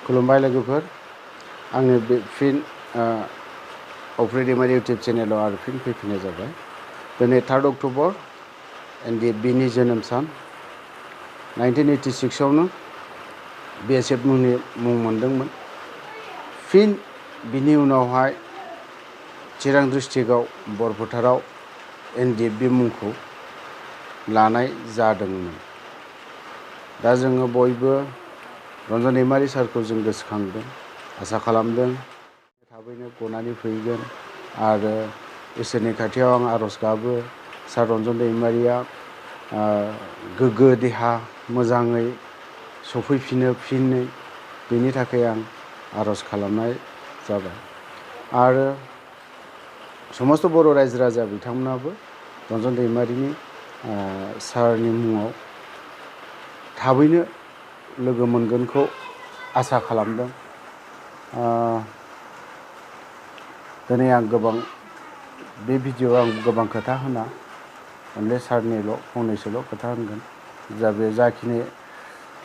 खुलुमबाय लोगोफोर आंनि बे फिन अक्ट'बर इउटिउब चेनेलाव आरो फिन फैफिननाय जाबाय। दिनै 3 अक्ट'बर N.D.F.B नि जोनोम सान 1986 आवनो BSF मुंनि मुं मोनदोंमोन। फिन बिनि उनावहाय चिरां डिस्ट्रिक्टआव बरफोथाराव N.D.F.B मुंखौ लानाय जादोंमोन। दा जोङो बयबो रन्जन दैमारि सारखौ जों गोसोखांदों, आसा खालामदों थाबैनो गनानै फैगोन आरो इसोरनि खाथियाव आं आरज गाबो सार रन्जन दैमारिया गोग्गो देहा मोजाङै सफैफिनो फिनै बेनि थाखाय आं आरज खालामनाय जाबाय। आरो समस्त बर' रायजो राजा बिथांमोनाबो रन्जन दैमारिनि सारनि मुङाव थाबैनो लोगो मोनगोनखौ आसा खालामदों। दिनै आं बे भिडिअ'आव आं गोबां खोथा होना अनलि सारनिल' फंनैसोल' खोथा होनगोन। बे जाखिनि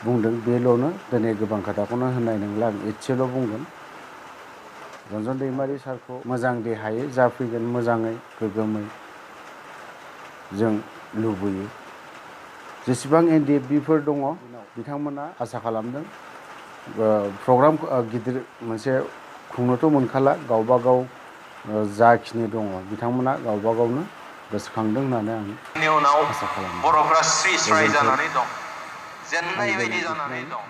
बुंदों बेल'नो, दिनै गोबां खोथाखौनो होननाय नंला, आं एसेल' बुंगोन। रन्जन दैमारि सारखौ मोजां देहायै जाफैगोन, मोजाङै गोग्गोमै जों लुबैयो। जेसेबां N.D.F.B फोर दङ बिथांमोना आसा खालामदों प्रग्राम गिदिर मोनसे खुंनोथ' मोनखाला, गावबा गाव जाखिनि दङ बिथांमोना गावबा गावनो गोसोखांदों होननानै आं आसा खालामो। बर'फ्रा स्रि स्राय जानानै दं, जेननाय बायदि जानानै दं।